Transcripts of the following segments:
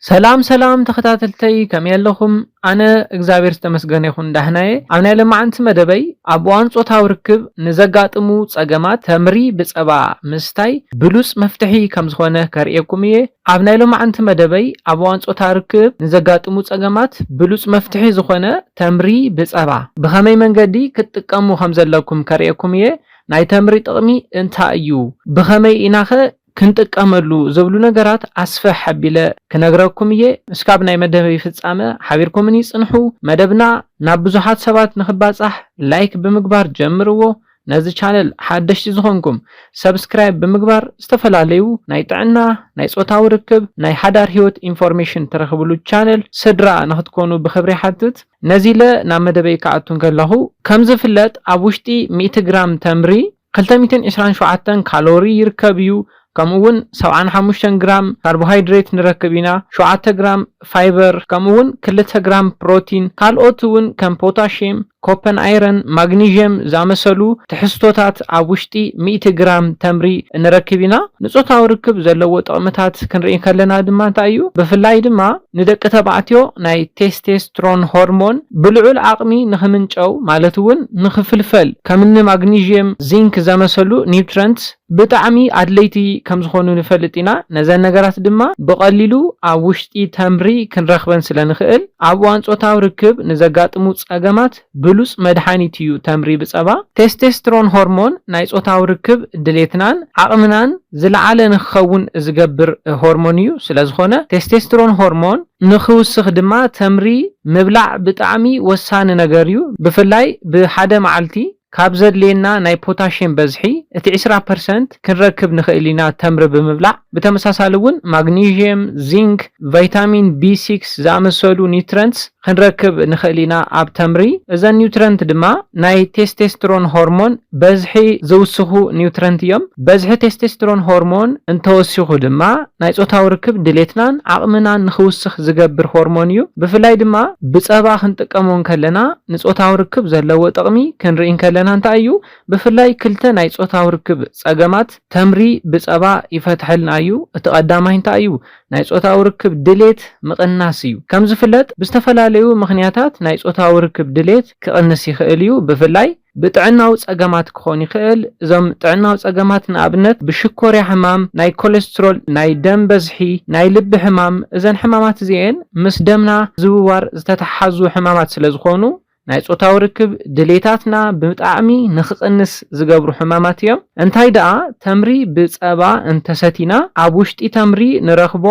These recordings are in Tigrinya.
ሰላም ሰላም ተኸታተልተይ፣ ከመይ ኣለኹም? ኣነ እግዚኣብሔር ዝተመስገነ ይኹን ዳሕናየ። ኣብ ናይ ለማዓንቲ መደበይ ኣብ እዋን ጾታዊ ርክብ ንዘጋጥሙ ጸገማት ተምሪ ብጸባ ምስታይ ብሉጽ መፍትሒ ከም ዝኾነ ከርእየኩም እየ። ኣብ ናይ ሎማዓንቲ መደበይ ኣብ እዋን ጾታ ርክብ ንዘጋጥሙ ጸገማት ብሉጽ መፍትሒ ዝኾነ ተምሪ ብጸባ ብኸመይ መንገዲ ክትጥቀሙ ከም ዘለኩም ከርእየኩም እየ። ናይ ተምሪ ጥቕሚ እንታይ እዩ? ብኸመይ ኢናኸ ክንጥቀመሉ ዝብሉ ነገራት ኣስፍሕ ኣቢለ ክነግረኩም እየ። እስካብ ናይ መደበይ ፍጻመ ሓቢርኩምኒ ጽንሑ። መደብና ናብ ብዙሓት ሰባት ንኽባጻሕ ላይክ ብምግባር ጀምርዎ። ነዚ ቻነል ሓደሽቲ ዝኾንኩም ሰብስክራይብ ብምግባር ዝተፈላለዩ ናይ ጥዕና፣ ናይ ጾታዊ ርክብ፣ ናይ ሓዳር ህይወት ኢንፎርሜሽን ትረኽብሉ ቻነል ስድራ ንኽትኮኑ ብኽብሪ ሓትት። ነዚ ኢለ ናብ መደበይ ክኣቱ እንከለኹ፣ ከም ዝፍለጥ ኣብ ውሽጢ ሚእቲ ግራም ተምሪ ክልተ ሚእትን ዕስራን ሸውዓተን ካሎሪ ይርከብ እዩ። ከምኡ እውን ሰብዓን ሓሙሽተን ግራም ካርቦሃይድሬት ንረክብ ኢና፣ ሸውዓተ ግራም ፋይበር፣ ከምኡ እውን ክልተ ግራም ፕሮቲን፣ ካልኦት እውን ከም ፖታሽየም፣ ኮፐን ኣይረን፣ ማግኒዥየም ዝኣመሰሉ ትሕዝቶታት ኣብ ውሽጢ ሚእቲ ግራም ተምሪ ንረክብ ኢና። ንጾታዊ ርክብ ዘለዎ ጥቕምታት ክንርኢ ከለና ድማ እንታይ እዩ? ብፍላይ ድማ ንደቂ ተባዕትዮ ናይ ቴስቴስትሮን ሆርሞን ብልዑል ዓቕሚ ንኽምንጨው ማለት እውን ንኽፍልፈል ከምኒ ማግኒዥየም፣ ዚንክ ዘመሰሉ ኒውትረንትስ ብጣዕሚ ኣድለይቲ ከም ዝኾኑ ንፈልጥ ኢና። ነዘን ነገራት ድማ ብቐሊሉ ኣብ ውሽጢ ተምሪ ክንረኽበን ስለ ንኽእል፣ ኣብ እዋን ጾታዊ ርክብ ንዘጋጥሙ ጸገማት ብሉጽ መድሓኒት እዩ ተምሪ ብጸባ። ቴስቴስትሮን ሆርሞን ናይ ጾታዊ ርክብ ድሌትናን ዓቕምናን ዝለዓለ ንክኸውን ዝገብር ሆርሞን እዩ። ስለ ዝኾነ ቴስቴስትሮን ሆርሞን ንኽውስኽ ድማ ተምሪ ምብላዕ ብጣዕሚ ወሳኒ ነገር እዩ። ብፍላይ ብሓደ መዓልቲ ካብ ዘድልየና ናይ ፖታሽየም በዝሒ እቲ ዕስራ ፐርሰንት ክንረክብ ንኽእል ኢና ተምሪ ብምብላዕ። ብተመሳሳሊ እውን ማግኒዥየም፣ ዚንክ፣ ቫይታሚን ቢ ሲክስ ዝኣመሰሉ ኒውትረንትስ ክንረክብ ንኽእል ኢና ኣብ ተምሪ። እዘን ኒውትረንት ድማ ናይ ቴስቴስትሮን ሆርሞን በዝሒ ዝውስኹ ኒውትረንት እዮም። በዝሒ ቴስቴስትሮን ሆርሞን እንተወሲኹ ድማ ናይ ጾታዊ ርክብ ድሌትናን ዓቕምናን ንኽውስኽ ዝገብር ሆርሞን እዩ። ብፍላይ ድማ ብጸባ ክንጥቀሞ እንከለና ንጾታዊ ርክብ ዘለዎ ጥቕሚ ክንርኢ እንከለና እንታይ እዩ? ብፍላይ ክልተ ናይ ጾታዊ ርክብ ጸገማት ተምሪ ብጸባ ይፈትሐልና እዩ። እቲ ቀዳማይ እንታይ እዩ? ናይ ጾታዊ ርክብ ድሌት ምቕናስ እዩ። ከም ዝፍለጥ ብዝተፈላለዩ ምኽንያታት ናይ ጾታዊ ርክብ ድሌት ክቕንስ ይኽእል እዩ። ብፍላይ ብጥዕናዊ ጸገማት ክኾን ይኽእል። እዞም ጥዕናዊ ጸገማት ንኣብነት ብሽኮርያ ሕማም፣ ናይ ኮሌስትሮል፣ ናይ ደም በዝሒ፣ ናይ ልቢ ሕማም፣ እዘን ሕማማት እዚኤን ምስ ደምና ዝውዋር ዝተተሓዙ ሕማማት ስለ ዝኾኑ ናይ ጾታዊ ርክብ ድሌታትና ብጣዕሚ ንኽቕንስ ዝገብሩ ሕማማት እዮም። እንታይ ደኣ ተምሪ ብጸባ እንተሰቲና ኣብ ውሽጢ ተምሪ ንረኽቦ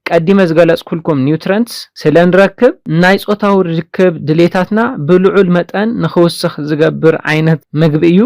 ቀዲመ ዝገለጽኩልኩም ኒውትረንትስ ስለ ንረክብ ናይ ጾታዊ ርክብ ድሌታትና ብልዑል መጠን ንኽውስኽ ዝገብር ዓይነት ምግቢ እዩ።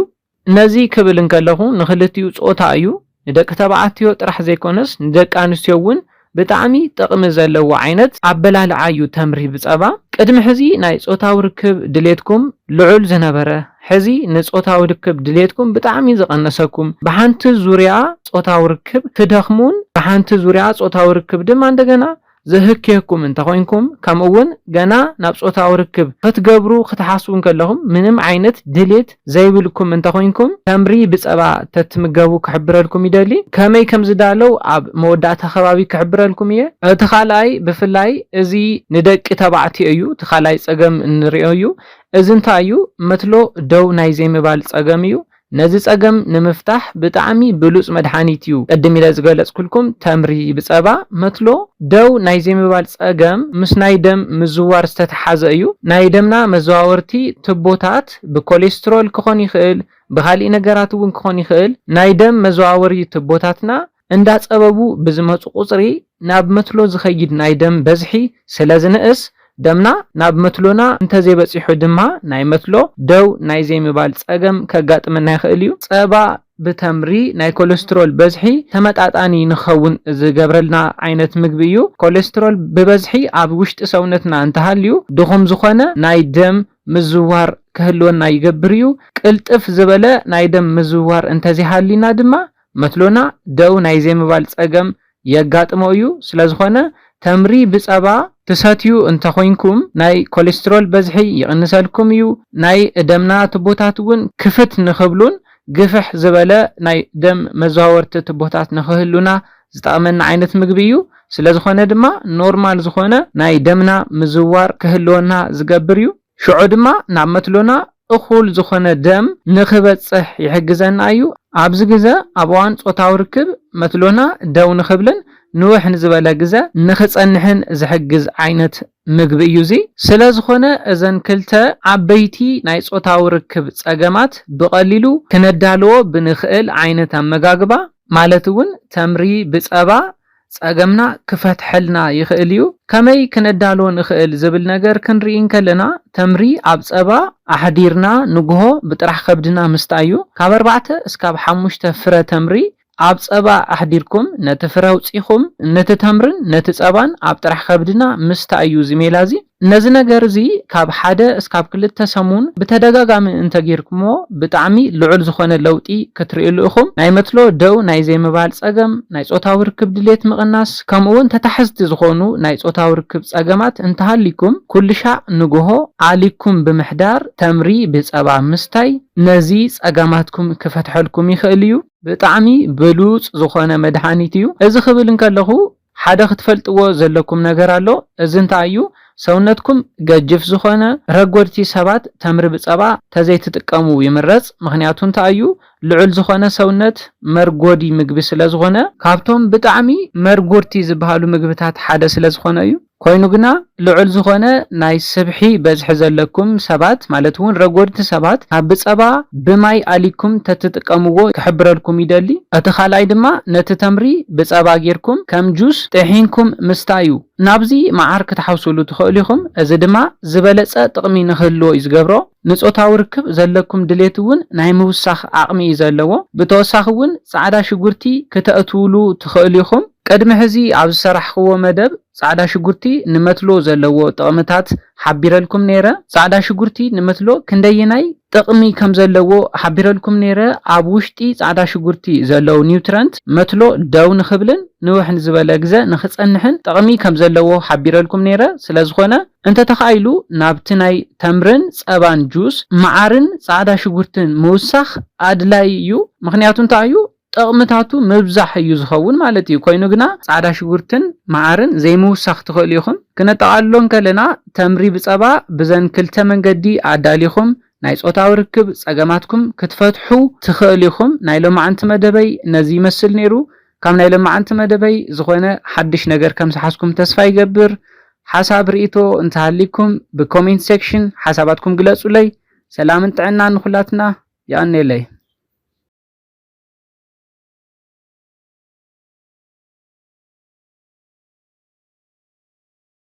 ነዚ ክብል እንከለኹ ንኽልቲኡ ጾታ እዩ። ንደቂ ተባዕትዮ ጥራሕ ዘይኮነስ ንደቂ ኣንስትዮ እውን ብጣዕሚ ጥቕሚ ዘለዎ ዓይነት ኣበላልዓ እዩ ተምሪ ብጸባ። ቅድሚ ሕዚ ናይ ጾታዊ ርክብ ድሌትኩም ልዑል ዝነበረ፣ ሕዚ ንጾታዊ ርክብ ድሌትኩም ብጣዕሚ ዝቐነሰኩም፣ ብሓንቲ ዙርያ ጾታዊ ርክብ ትደኽሙን ብሓንቲ ዙርያ ጾታዊ ርክብ ድማ እንደገና ዘህክየኩም እንተኾይንኩም፣ ከምኡ እውን ገና ናብ ጾታዊ ርክብ ክትገብሩ ክትሓስቡ እንከለኹም ምንም ዓይነት ድሌት ዘይብልኩም እንተኾይንኩም፣ ተምሪ ብጸባ ተትምገቡ ክሕብረልኩም ይደሊ። ከመይ ከም ዝዳለው ኣብ መወዳእታ ከባቢ ክሕብረልኩም እየ። እቲ ካልኣይ ብፍላይ እዚ ንደቂ ተባዕትዮ እዩ፣ እቲ ካልኣይ ጸገም እንሪኦ እዩ። እዚ እንታይ እዩ? መትሎ ደው ናይ ዘይምባል ጸገም እዩ። ነዚ ጸገም ንምፍታሕ ብጣዕሚ ብሉጽ መድሓኒት እዩ። ቅድም ኢለ ዝገለጽኩልኩም ተምሪ ብጸባ መትሎ ደው ናይ ዘይምባል ጸገም ምስ ናይ ደም ምዝዋር ዝተተሓዘ እዩ። ናይ ደምና መዘዋወርቲ ትቦታት ብኮሌስትሮል ክኾን ይኽእል፣ ብኻሊእ ነገራት እውን ክኾን ይኽእል። ናይ ደም መዘዋወሪ ትቦታትና እንዳጸበቡ ብዝመጹ ቁጽሪ ናብ መትሎ ዝኸይድ ናይ ደም በዝሒ ስለ ዝንእስ፣ ደምና ናብ መትሎና እንተዘይበጺሑ ድማ ናይ መትሎ ደው ናይ ዘይምባል ጸገም ከጋጥመና ይኽእል እዩ። ጸባ ብተምሪ ናይ ኮለስትሮል በዝሒ ተመጣጣኒ ንኸውን ዝገብረልና ዓይነት ምግቢ እዩ። ኮለስትሮል ብበዝሒ ኣብ ውሽጢ ሰውነትና እንተሃልዩ ድኹም ዝኾነ ናይ ደም ምዝዋር ክህልወና ይገብር እዩ። ቅልጥፍ ዝበለ ናይ ደም ምዝዋር እንተዘይሃሊና ድማ መትሎና ደው ናይ ዘይምባል ጸገም የጋጥሞ እዩ። ስለ ዝኾነ ተምሪ ብጸባ ትሰትዩ እንተኾይንኩም ናይ ኮሌስትሮል በዝሒ ይቕንሰልኩም እዩ። ናይ ደምና ትቦታት እውን ክፍት ንኽብሉን ግፍሕ ዝበለ ናይ ደም መዘዋወርቲ ትቦታት ንኽህሉና ዝጠቕመና ዓይነት ምግቢ እዩ። ስለ ዝኾነ ድማ ኖርማል ዝኾነ ናይ ደምና ምዝዋር ክህልወና ዝገብር እዩ። ሽዑ ድማ ናብ መትሎና እኹል ዝኾነ ደም ንኽበጽሕ ይሕግዘና እዩ። ኣብዚ ግዘ ኣብ እዋን ጾታዊ ርክብ መትሎና ደው ንኽብልን ንውሕ ንዝበለ ግዘ ንኽጸንሕን ዝሕግዝ ዓይነት ምግቢ እዩ እዚ። ስለ ዝኾነ እዘን ክልተ ዓበይቲ ናይ ጾታዊ ርክብ ጸገማት ብቐሊሉ ክነዳልዎ ብንኽእል ዓይነት ኣመጋግባ ማለት እውን ተምሪ ብጸባ ጸገምና ክፈትሐልና ይኽእል እዩ። ከመይ ክነዳሎ ንኽእል ዝብል ነገር ክንርኢ እንከለና ተምሪ ኣብ ጸባ ኣሕዲርና ንግሆ ብጥራሕ ከብድና ምስታ እዩ። ካብ ኣርባዕተ እስካብ ሓሙሽተ ፍረ ተምሪ ኣብ ጸባ ኣሕዲርኩም ነቲ ፍረ ኣውጺኹም ነቲ ተምርን ነቲ ጸባን ኣብ ጥራሕ ከብድና ምስታ እዩ እዚ ሜላ እዚ። ነዚ ነገር እዚ ካብ ሓደ እስካብ ክልተ ሰሙን ብተደጋጋሚ እንተጌርኩሞ ብጣዕሚ ልዑል ዝኾነ ለውጢ ክትርእሉ ኢኹም። ናይ መትሎ ደው ናይ ዘይምባል ጸገም፣ ናይ ጾታዊ ርክብ ድሌት ምቕናስ፣ ከምኡ እውን ተታሕዝቲ ዝኾኑ ናይ ጾታዊ ርክብ ጸገማት እንተሃሊኩም ኩልሻዕ ንግሆ ኣሊኩም ብምሕዳር ተምሪ ብጸባ ምስታይ ነዚ ጸገማትኩም ክፈትሐልኩም ይኽእል እዩ። ብጣዕሚ ብሉጽ ዝኾነ መድሃኒት እዩ። እዚ ክብል እንከለኹ ሓደ ክትፈልጥዎ ዘለኩም ነገር ኣሎ። እዚ እንታይ እዩ? ሰውነትኩም ገጅፍ ዝኾነ ረጎድቲ ሰባት ተምሪ ብጸባ ተዘይትጥቀሙ ይምረጽ። ምኽንያቱ እንታይ እዩ? ልዑል ዝኾነ ሰውነት መርጎዲ ምግቢ ስለ ዝኾነ ካብቶም ብጣዕሚ መርጎድቲ ዝበሃሉ ምግብታት ሓደ ስለ ዝኾነ እዩ። ኮይኑ ግና ልዑል ዝኾነ ናይ ስብሒ በዝሒ ዘለኩም ሰባት ማለት እውን ረጎድቲ ሰባት ካብ ብጸባ ብማይ ኣሊኩም ተትጥቀምዎ ክሕብረልኩም ይደሊ። እቲ ካልኣይ ድማ ነቲ ተምሪ ብጸባ ጌርኩም ከም ጁስ ጥሒንኩም ምስታ እዩ። ናብዚ መዓር ክትሓውስሉ ትኽእሉ ኢኹም። እዚ ድማ ዝበለጸ ጥቕሚ ንክህልዎ እዩ ዝገብሮ። ንጾታዊ ርክብ ዘለኩም ድሌት እውን ናይ ምውሳኽ ዓቕሚ እዩ ዘለዎ። ብተወሳኺ እውን ጻዕዳ ሽጉርቲ ክተእትውሉ ትኽእሉ ኢኹም። ቅድሚ ሕዚ ኣብ ዝሰራሕክዎ መደብ ጻዕዳ ሽጉርቲ ንመትሎ ዘለዎ ጥቕምታት ሓቢረልኩም ነይረ። ጻዕዳ ሽጉርቲ ንመትሎ ክንደየናይ ጥቕሚ ከም ዘለዎ ሓቢረልኩም ነይረ። ኣብ ውሽጢ ጻዕዳ ሽጉርቲ ዘለዉ ኒውትረንት መትሎ ደው ንኽብልን ንውሕ ንዝበለ ግዘ ንኽጸንሕን ጥቕሚ ከም ዘለዎ ሓቢረልኩም ነይረ። ስለ ዝኾነ እንተተኻኢሉ ናብቲ ናይ ተምርን ጸባን ጁስ መዓርን ጻዕዳ ሽጉርትን ምውሳኽ ኣድላይ እዩ። ምኽንያቱ እንታይ እዩ? ጥቕምታቱ ምብዛሕ እዩ ዝኸውን ማለት እዩ። ኮይኑ ግና ጻዕዳ ሽጉርትን መዓርን ዘይምውሳኽ ትኽእሉ ኢኹም። ክነጠቓልሎ እንከለና ተምሪ ብጸባ ብዘን ክልተ መንገዲ ኣዳሊኹም ናይ ጾታዊ ርክብ ጸገማትኩም ክትፈትሑ ትኽእሉ ኢኹም። ናይ ሎማዓንቲ መደበይ ነዚ ይመስል ነይሩ። ካብ ናይ ሎማዓንቲ መደበይ ዝኾነ ሓድሽ ነገር ከም ዝሓዝኩም ተስፋ ይገብር። ሓሳብ ርእይቶ እንተሃሊኩም ብኮሜንት ሴክሽን ሓሳባትኩም ግለጹለይ። ሰላምን ጥዕናን ንኹላትና። የቐንየለይ።